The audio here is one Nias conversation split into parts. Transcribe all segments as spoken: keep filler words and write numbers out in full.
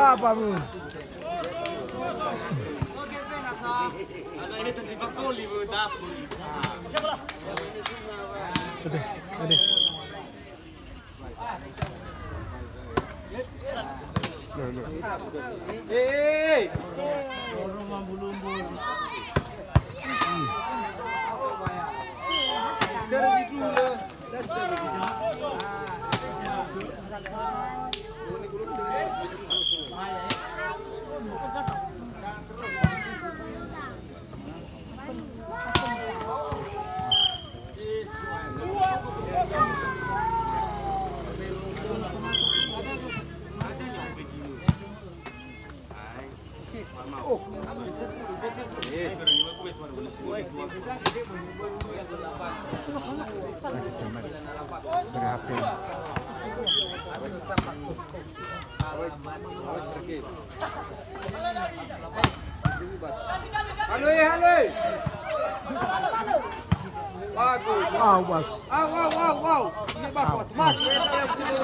Apa mu? Ade, ade. Halo, eh, halo, eh. Bagus. Au, bagus. Au, au, au, au. Ini bagus. Au. Mas.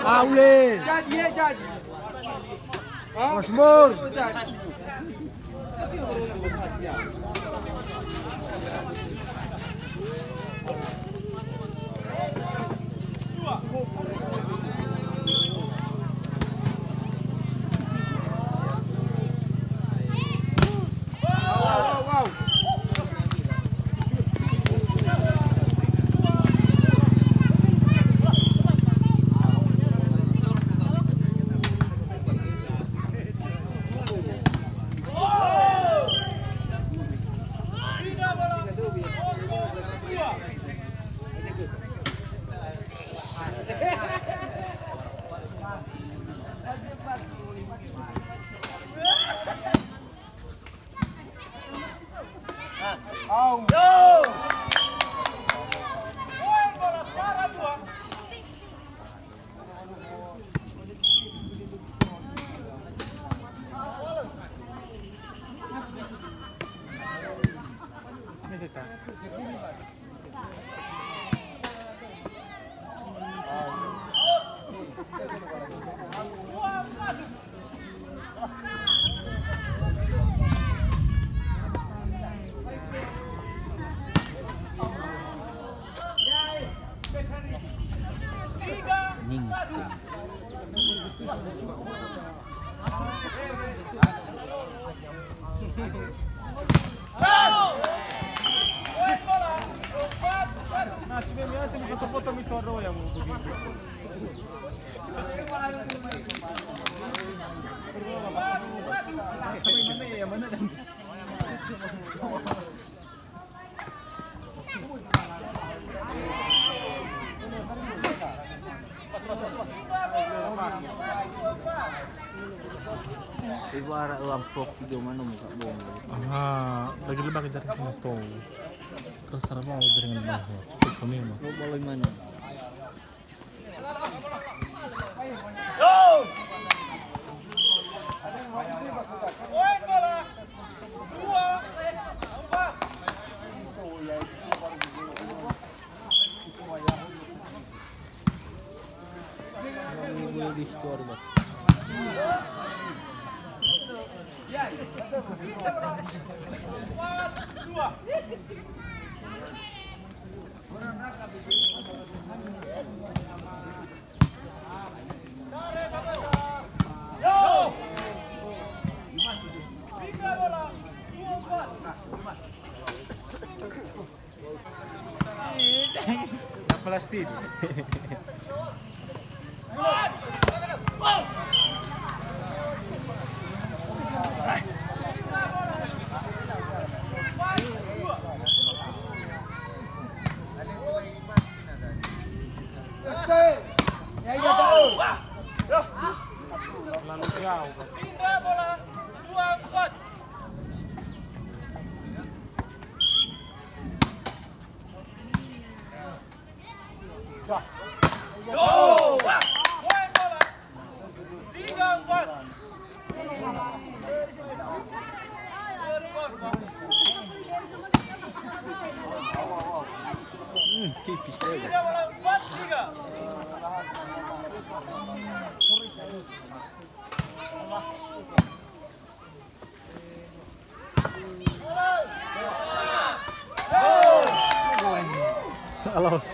Au, le. Jadi, ya, jadi. Hah? Mas Mur. Jadi. Ningsih. Nah, cuma biasa mi foto-foto mi story ya, Bu. Tapi mana ya, mana dan Ibu araq ua amplop tiga mano muka bom. Ah, lagi lebak kita kena stol. Terus serba dengan bahu. Kami mah. Mau boleh mana? Plastik. Hmm, tipis ya. Alaus.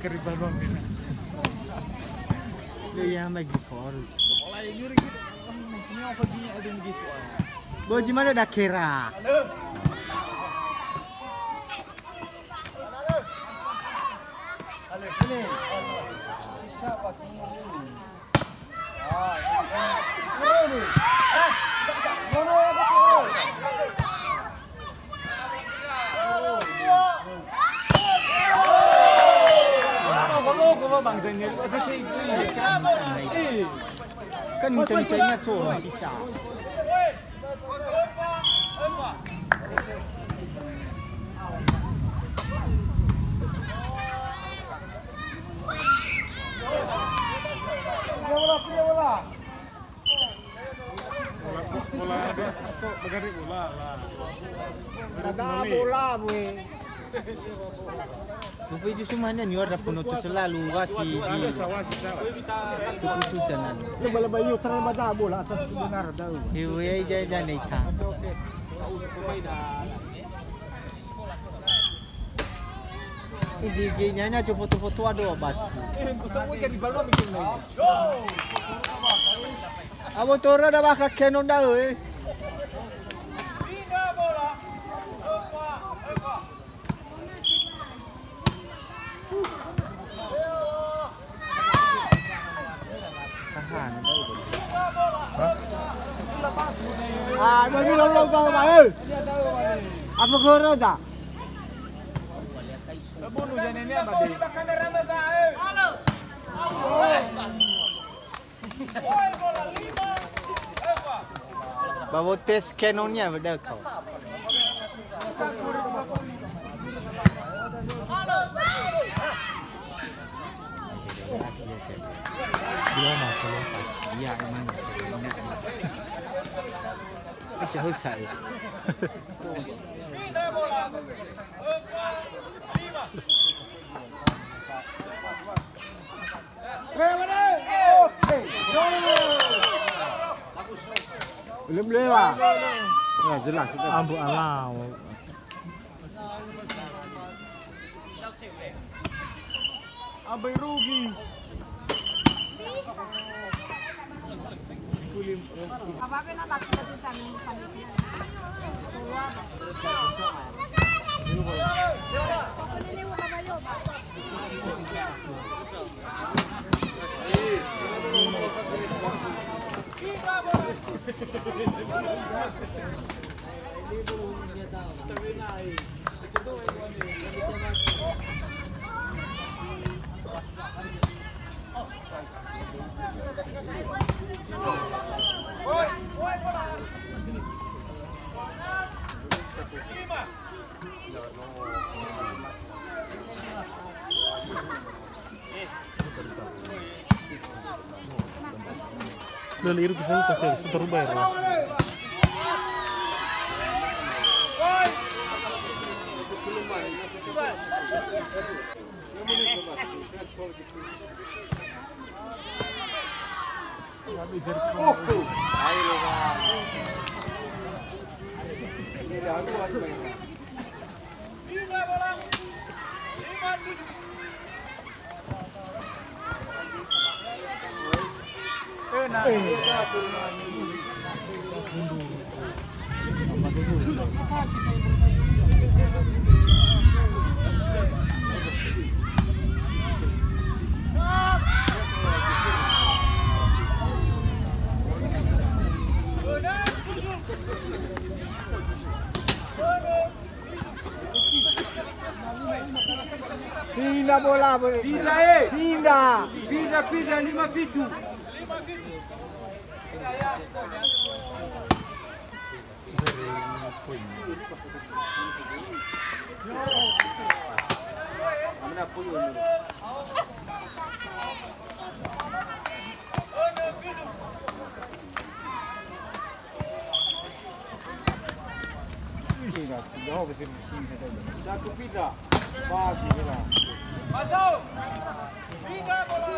Keriban banget. Iya, lagi kor. Boji mana dakera? Kan intensitenya so sisa. Bola, bola, ada stop, bagari bola lah. Ada bola, boy. Rupa itu semua hanya nior dah penutup selalu wasi di keputusan. Lu bala bayu terang mata bola atas kebenaran tahu. Hewe, ya, ya, ya, neka. Ini genya nya foto-foto ada obat. Abo tora da bakha kenon da, eh. Tahan. Ah, dua ribu dua puluh, Bang, eh. Apa corona? Ba wo tes kenonia beda kau. Iya, emang. Bisa usah ya. Belum lewat. Ya, jelas itu. Ambu alau. Abai rugi. Lele iru kisah itu kasih super rubah ya. Pindah bola, bola. Pindah, eh. Pindah. Pindah, pindah, lima fitu. Satu pindah. Pas, pindah. Masuk. Pindah bola.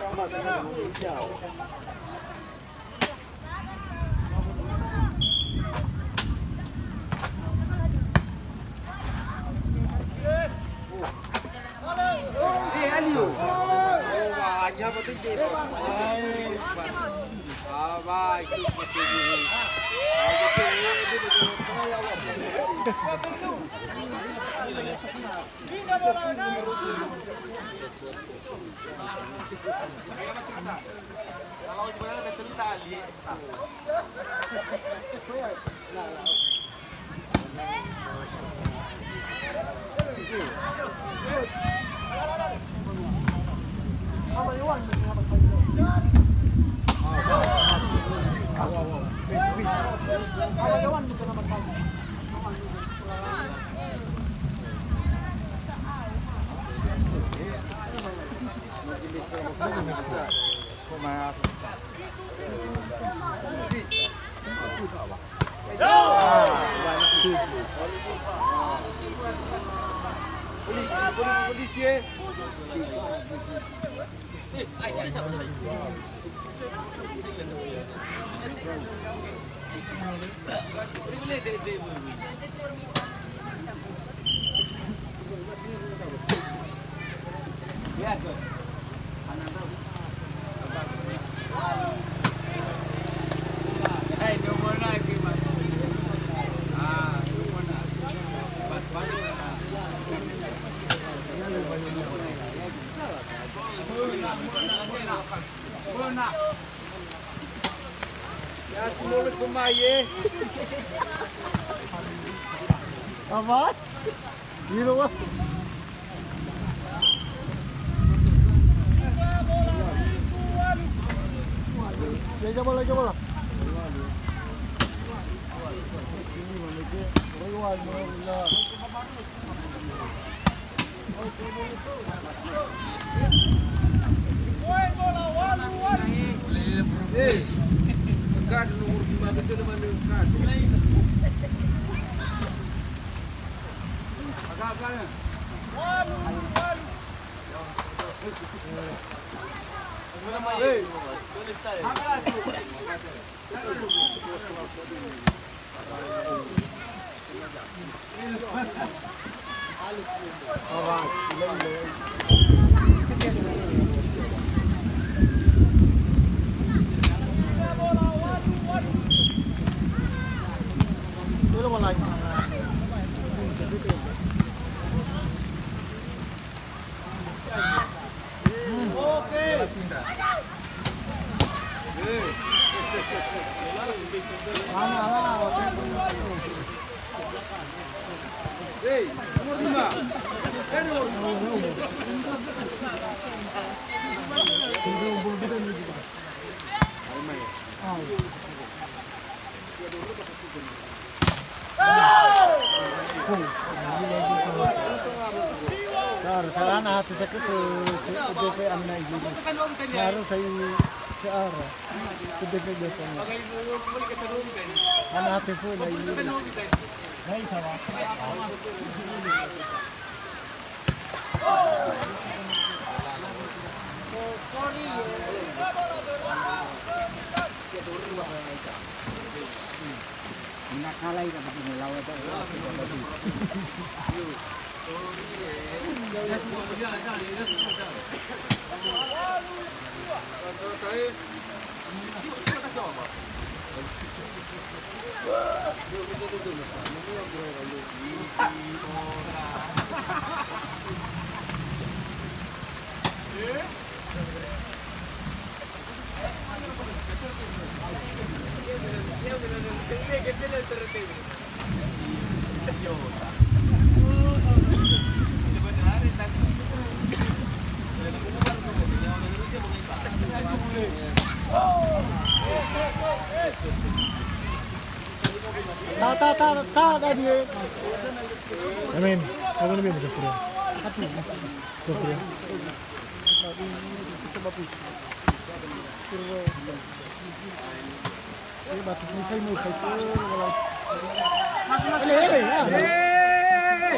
Polisi, polisi, polisi, eh. Ya, semua pemain, eh. Apa? Gila, wah. Ya, coba lah, coba lah. Sa'ara, sa'ara na hati sakit tu, tu, tu, tu, amina ibu. Harus saya sa'ara. Tu, tu, tu, tu, tu. Ana hati pun na ibu. Hai, sawa. Ta, ta, ta, ta, Daniel. Amin. Apa ni, Amin? Jafri. Jafri. Masuk, masuk. Ele, ele, ya.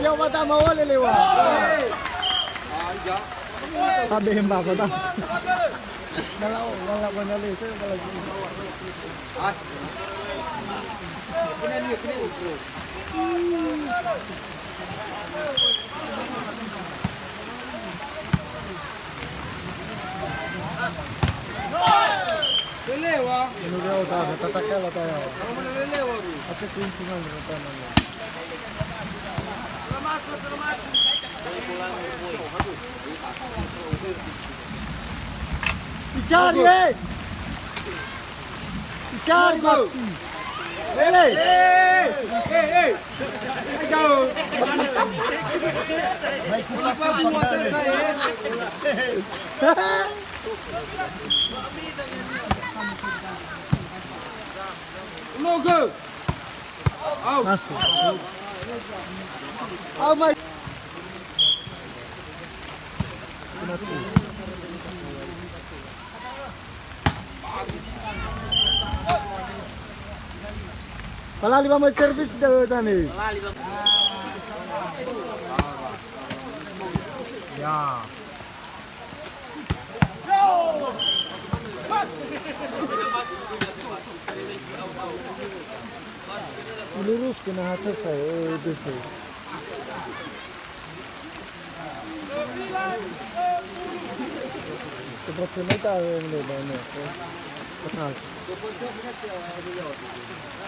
Siap mata mau lelewa. Tabe hemba kota. Kalau, kalau mana le, saya kalau gini. Lelewa. Ini dia udah, tatakala tayo. Kalau mana lelewa, Bu? Aku kunci mana, mana. Selamat, selamat. Icari, eh! Icari, mati! Ele! Eh, eh, eh! Ayo! Kenapa buat saya? Logo! Au! Masuk. Au, mai. Palali ba mai servis da tani. Ya. Lurus kena atas saya, eh, itu.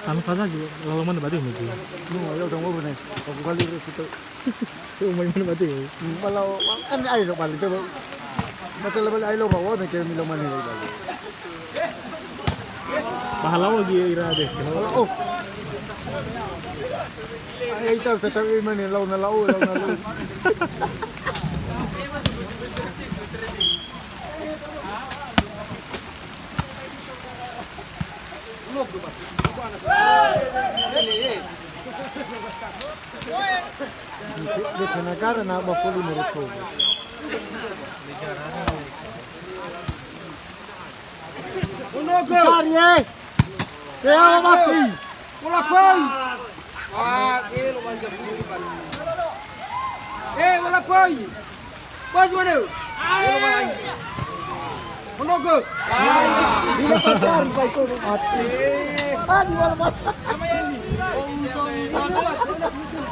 Anu fasa juga, lalu mana batu ini? Nu, ayo dong, mana? Aku kali itu. Umai mana batu ya? Malah, kan ayo balik, coba. Mata level ayo, bawa, mikir milo mana lagi. Pahala lagi ira deh. Pahala, oh. Ai, ai, tahu, tahu, eh, mana, lau na lau, lau na lau. Di, di negara na ba poli mereka. Cari, eh. Ya, mati. Bola poi. Wah, elo bal jam. Eh, bola poi. Bos mana? Elo bal. Monogo. Bila pacar, baik tu. Mati. Eh. Aduh, bola mati. Sama ya ini.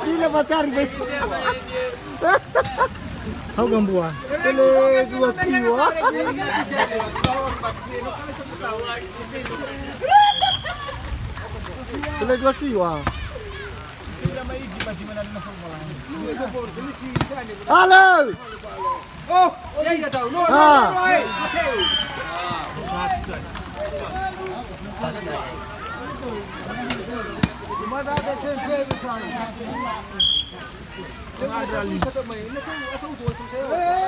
Bila pacar, baik. Hau gambua. Tele dua siwa. Tele dua siwa. Halo. Oh, ya, ya, tahu. No, no, no, no, eh. Oke. Mata ada champion.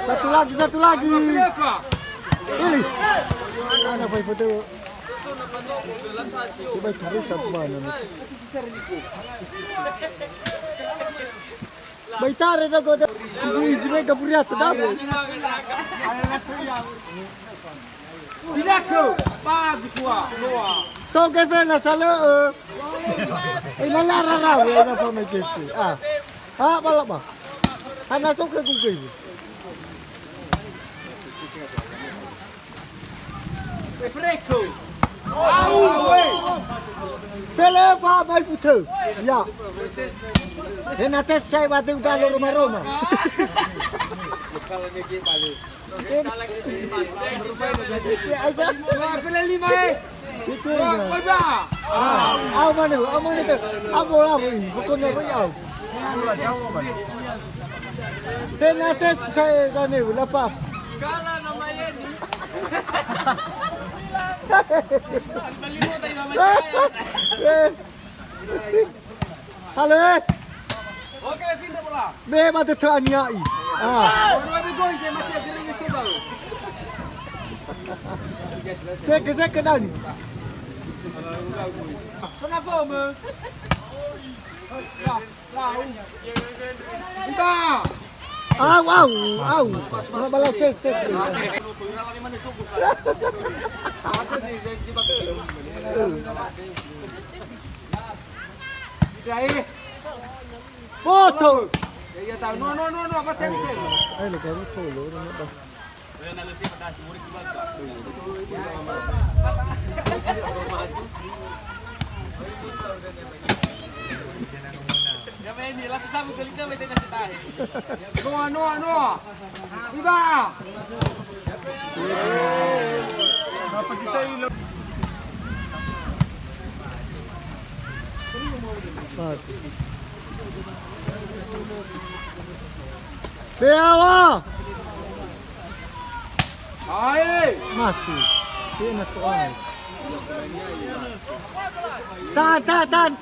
Satu lagi, satu lagi. Ini. Mana Pak Ibu tuh? Coba cari satu mana nih. Baitare da goda. Ui, jiwe gaburiata da. Tidak, bagus, wah, Noah. So, gefena salö'ö. Eh, lala rara, ya, na pamekete. Ah. Ha, bala ba. Hana so ke gugui. Fresco. Pele fa mai futu. Ya. Hena tes saya batu dalo Roma-Roma. Kalau dia balik. Wah, pele lima, eh. Itu. Wah, wah, bah. Ah, au mana, au mana tu? Au bola, woi. Bukan apa, au. Penalti saya tadi, berapa? Kalah nama Yeni. Beli motor nama saya. Eh. Halo, eh. Oke, pindah bola. Me ba te tania i. Ah. Dua begoi saya mati akhirnya stop tahu. Seke, seke, Dani. Kenapa, me? Lah, lah. Pindah. Au, au, au. Balas tes, tes. Pindah, eh. Foto. Ya, ya, tahu. No, no, no, no, apa tadi saya? Eh, lo kamu solo, no, no. Ya, main ni, langsung sambung ke lima, main tenis tahe. Noah, Noah, Noah. Iba. Beawa. Hai. Masih. Dia nak tuan. Tahan, tahan, tahan.